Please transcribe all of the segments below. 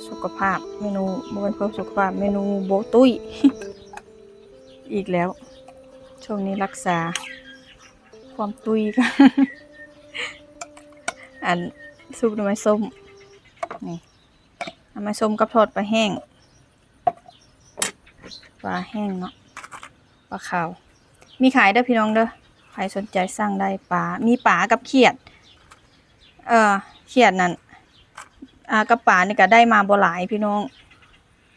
ສຸຂະພາບ ເມນູ ບໍ່ແມ່ນເພື່ອສຸຂະພາບ ເມນູບໍ່ຕຸ້ຍ ອີກແລ້ວ. ຊ່ວງນີ້ຮັກສາຄວາມຕຸ້ຍ ອັນ ຊຸບໜໍ່ໄມ້ສົ້ມ ນີ້ ໜໍ່ໄມ້ສົ້ມກັບທອດປາແຫ້ງ ປາແຫ້ງເນາະ ປາຂາວ ມີຂາຍເດີພີ່ນ້ອງເດີ ໃຜສົນໃຈສັ່ງໄດ້. ປາ ມີປາກັບຂຽດ ເອີ ຂຽດນັ້ນ ອ່າ ກັບປານີ້ກະໄດ້ມາບໍ່ຫຼາຍພີ່ນ້ອງ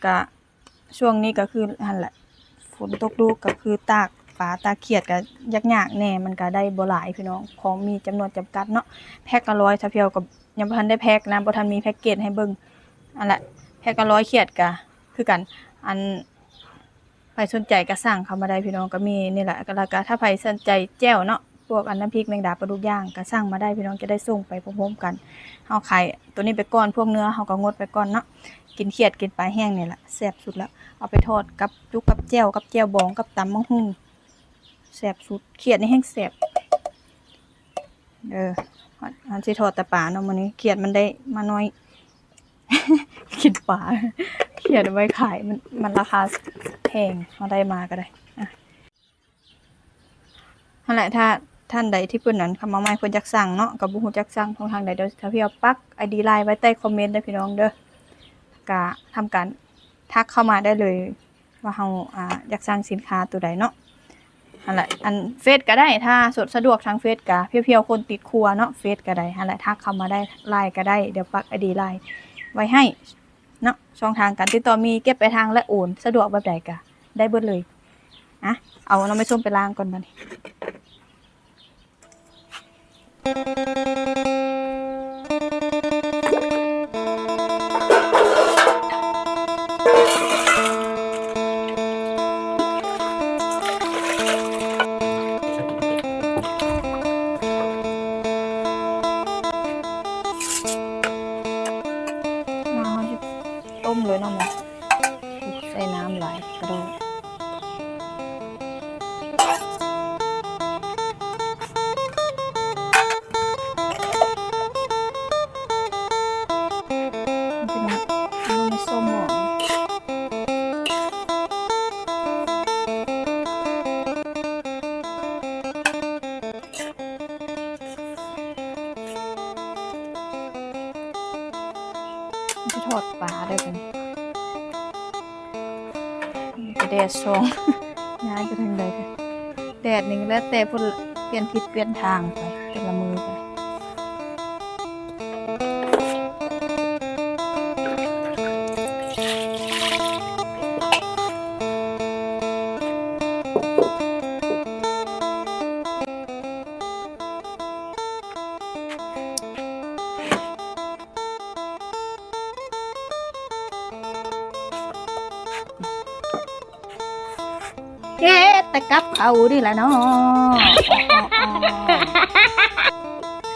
ກະຊ່ວງນີ້ກະຄືຫັ້ນແຫຼະ ຝົນຕົກດູກະຄືຕາກປາຕາກຂຽດກະຍາກໆແດ່ ມັນກະໄດ້ບໍ່ຫຼາຍພີ່ນ້ອງ ຂອງມີຈຳນວນຈຳກັດເນາະ. ແພັກລະຮ້ອຍ ສາວພຽວກະຍັງບໍ່ທັນໄດ້ແພັກນະ ບໍ່ທັນມີແພັກເກດໃຫ້ເບິ່ງ ຫັ້ນແຫຼະ ແພັກລະຮ້ອຍ ຂຽດກະຄືກັນ ອັນ ໃຜສົນໃຈກະສັ່ງເຂົ້າມາໄດ້ພີ່ນ້ອງ ກະມີນີ້ແຫຼະ ລະກະຖ້າໃຜສົນໃຈແຈ່ວເນາະ ພວກອັນນ້ຳພລິກແມງດາປາດຸກຢ່າງກະສັ່ງມາໄດ້ພີ່ນ້ອງ ຈະໄດ້ສົ່ງໄປພ້ອມໆກັນ. ເຮົາຂາຍໂຕນີ້ໄປກ່ອນ ພວກເນື້ອເຮົາກະງົດໄປກ່ອນເນາະ ກິນຂຽດກິນປາແຫ້ງນີ້ແຫຼະແຊບສຸດລະ ເອົາໄປທອດກັບຈຸກັບແຈ່ວ ກັບແຈ່ວບອງ ກັບຕຳບັກຫຸ່ງ ແຊບສຸດ ຂຽດນີ້ແຮງແຊບ. ເອີ ເຮົາຊິທອດແຕ່ປາເນາະມື້ນີ້ ຂຽດມັນໄດ້ມາໜ້ອຍ ກິນປາ ຂຽດໄວ້ຂາຍ ມັນ ມັນລາຄາແພງ ເຮົາໄດ້ມາກະໄດ້ ຫັ້ນແຫຼະ ຖ້າທ່ານໃດທີ່ເພິ່ນນັ້ນເຂົ້າມາໃໝ່ ເພິ່ນຢາກສັ່ງເນາະ ກະບໍ່ຮູ້ຈັກສັ່ງຊ່ອງທາງໃດ ດຽວສາວພຽວປັກໄອດີ LINE ໄວ້ໃຕ້ຄອມເມັນເດີພີ່ນ້ອງເດີ ກະທຳການທັກເຂົ້າມາໄດ້ເລີຍ ວ່າເຮົາ ອ່າ ຢາກສັ່ງສິນຄ້າໂຕໃດເນາະ ຫັ້ນແຫຼະ ອັນເຟສກະໄດ້ ຖ້າສະດວກທາງເຟສກະ ພຽວໆຄົນຕິດຄົວເນາະ ເຟສກະໄດ້ ຫັ້ນແຫຼະ ທັກເຂົ້າມາໄດ້ LINE ກະໄດ້ ດຽວປັກໄອດີ LINE ໄວ້ໃຫ້ເນາະ ຊ່ອງທາງການຕິດຕໍ່ມີເກັບປາຍທາງ ແລະ ໂອນ ສະດວກແບບໃດກະໄດ້ເບິດເລີຍ. ອ່ະ ເອົາໜໍ່ໄມ້ສົ້ມໄປລ້າງກ່ອນບາດນີ້. ເຮົາຊິຕົ້ມເລີຍເນາະ ໃສ່ນ້ຳຫຼາຍກະໂດດ. ຊິທອດປາເດີບັດນີ້ ແດດສ່ອງ ຍ້າຍໄປທາງໃດ ແດດນີ້ແລ້ວແຕ່ເພິ່ນປ່ຽນທິດປ່ຽນທາງໄປ ແຕ່ລະມື້ໄປ. ເຮັດແຕ່ກັບເຂົ້ານີ້ລະເນາະ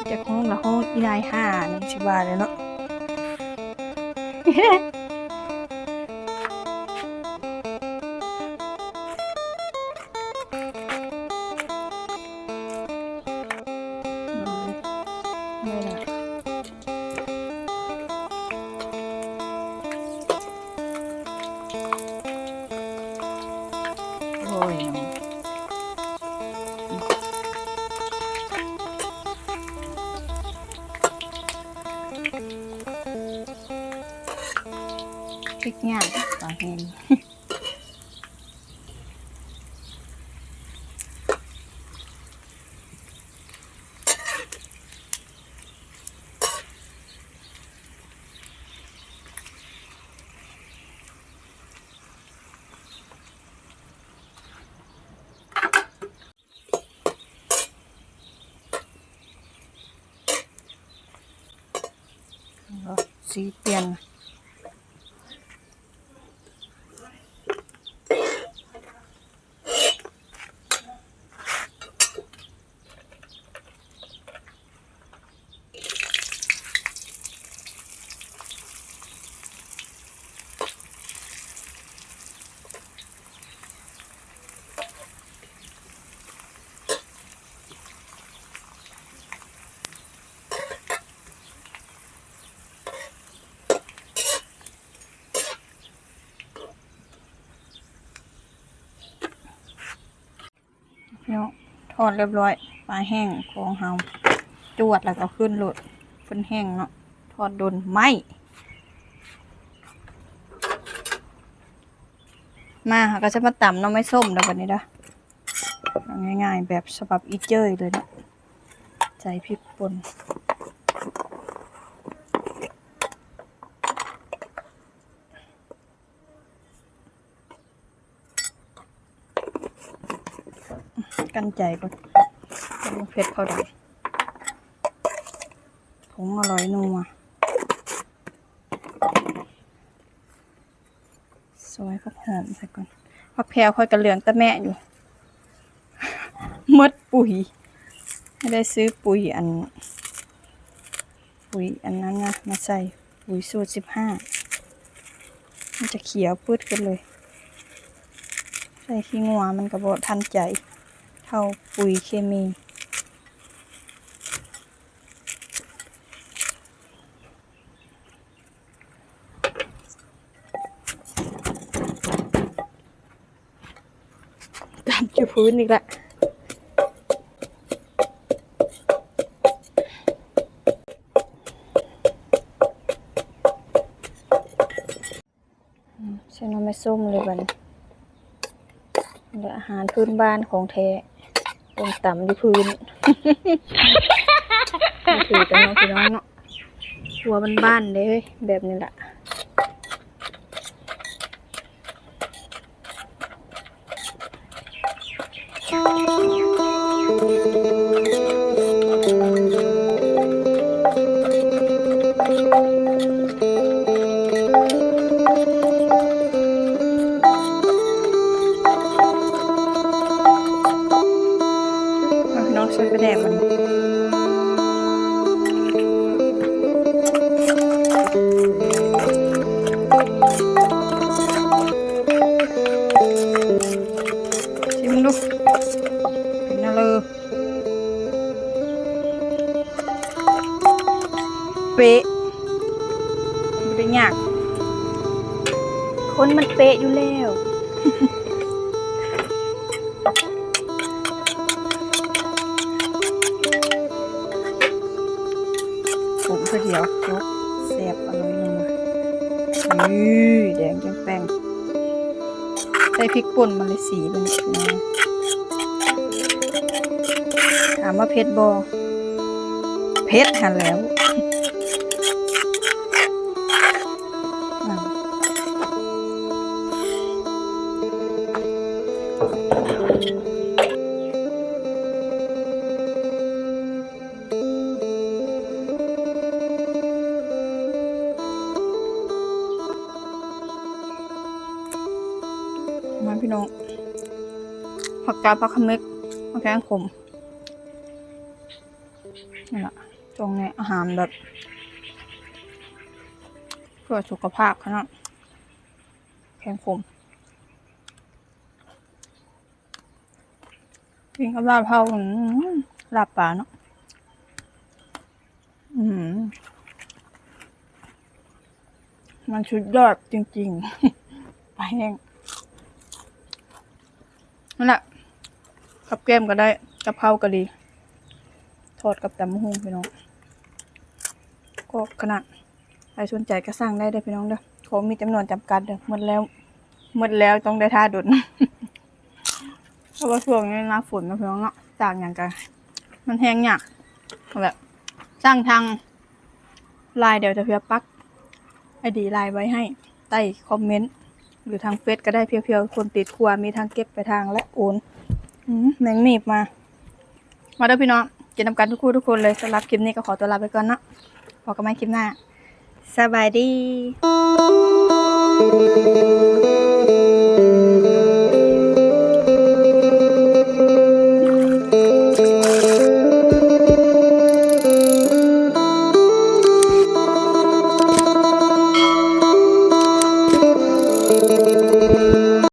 ຈາກຫ້ອງລະຫ້ອງອີນາຍຫ່ານັ້ນຊິວ່າແລ້ວເນາະ. ໂອ້ຍ ເຮັດຍາກປາແຫ້ງ. ສີປ່ຽນ. ເ ເນາະ ທອດຮຽບຮ້ອຍ ປາແຫ້ງຂອງເຮົາ ຈວດແລ້ວກໍຂຶ້ນໂລດ ເພິ່ນແຫ້ງເນາະ ທອດດົນໄໝ້. ມາ ເຮົາກໍຈະມາຕຳໜໍ່ໄມ້ສົ້ມແລ້ວບັດນີ້ເດີ ເອົາງ່າຍໆ ແບບສະບັບອີເຈີຍເລີຍເນາະ ໃສ່ພິກປົ່ນ. ກັ້ນໃຈກ່ອນ ເຜັດເຂົ້າໄດ້ ຜົງອະລ່ອຍນົວ ຊອຍຜັກຫອມໃສ່ກ່ອນ ຜັກແພວຂ້ອຍກໍເຫຼືອງຕະແມະຢູ່ ໝົດປຸ໋ຍ ໃຫ້ໄດ້ຊື້ປຸ໋ຍອັນ ປຸ໋ຍອັນນັ້ນນະ ມາໃສ່ ປຸ໋ຍສູດສິບຫ້າ ມັນຈະຂຽວປຶດຂຶ້ນເລີຍ ໃສ່ຂີ້ງົວມັນກໍບໍ່ທັນໃຈເທົ່າປຸ໋ຍເຄມີ. ຕຳຢູ່ພື້ນອີກລະ ອືມ ໃສ່ໜໍ່ໄມ້ສົ້ມເລີຍບັດນີ້ ແລະ ອາຫານພື້ນບ້ານຂອງແທ້ ຕົ້ມຕຳຢູ່ພື້ນ ຖືກັນເນາະພີ່ນ້ອງເນາະ ຄົວບ້ານໆເດ້ ແບບນີ້ລະ. ມາພີ່ນ້ອງ ໃສ່ປາແດກມັນ ຊີມເບິ່ງດູ ເປັນແນວເລີ ເປະ ບໍ່ໄດ້ຍາກ ຄົນມັນເປະຢູ່ແລ້ວ. ຜົງເທື່ອດຽວ ຈົບ ແຊບ ອະລ່ອຍນົວ ນີ້ ແດງແຈ້ງແປ້ງ ໃສ່ພິກປົ່ນມາເລີຍ ສີເປັນແບບນີ້ ຖາມວ່າເຜັດບໍ່? ເຜັດຫັ້ນແຫຼ້ວ. ມາພີ່ນ້ອງ ຜັກກາດ ຜັກຂະເໝັກ ຜັກແພງຂົມ ນີ້ລະ ຊ່ວງນີ້ອາຫານແບບເພື່ອສຸຂະພາບຂະໜາດ ແພງຂົມ ກິນກັບລາບເຮົາ ອືມ ລາບປາເນາະ ອືມ ມັນສຸດຍອດຈິງໆ ປາແຫ້ງ ນັ້ນລະ ກັບແກ້ມກໍໄດ້ ກັບເຂົ້າກໍດີ ທອດກັບຕຳບັກຫຸ່ງພີ່ນ້ອງ ກອບຂະໜາດ. ໃຜສົນໃຈກໍສັ່ງໄດ້ເດີພີ່ນ້ອງເດີ ຂອງມີຈຳນວນຈຳກັດເດີ ໝົດແລ້ວ ໝົດແລ້ວຕ້ອງໄດ້ຖ້າດົນ ເພາະວ່າຊ່ວງນີ້ໜ້າຝົນເນາະພີ່ນ້ອງເນາະ ຈາກຫຍັງກໍມັນແຮງຍາກ ແບບ ສັ່ງທາງ ລາຍ ດຽວຈະພຽບປັກໄອດີລາຍໄວ້ໃຫ້ໃຕ້ຄອມເມັນ ຫຼືທາງເຟສກໍໄດ້ ພຽວໆຄົນຕິດຄົວ ມີທັງເກັບປາຍທາງ ແລະ ໂອນ ອືມ ແມງໜີບມາ ມາເດີພີ່ນ້ອງ ກິນນຳກັນທຸກຜູ້ທຸກຄົນເລີຍ. ສຳລັບຄລິບນີ້ກໍຂໍຕົວລາໄປກ່ອນເນາະ ພົບກັນໃໝ່ຄລິບໜ້າ ສະບາຍດີ.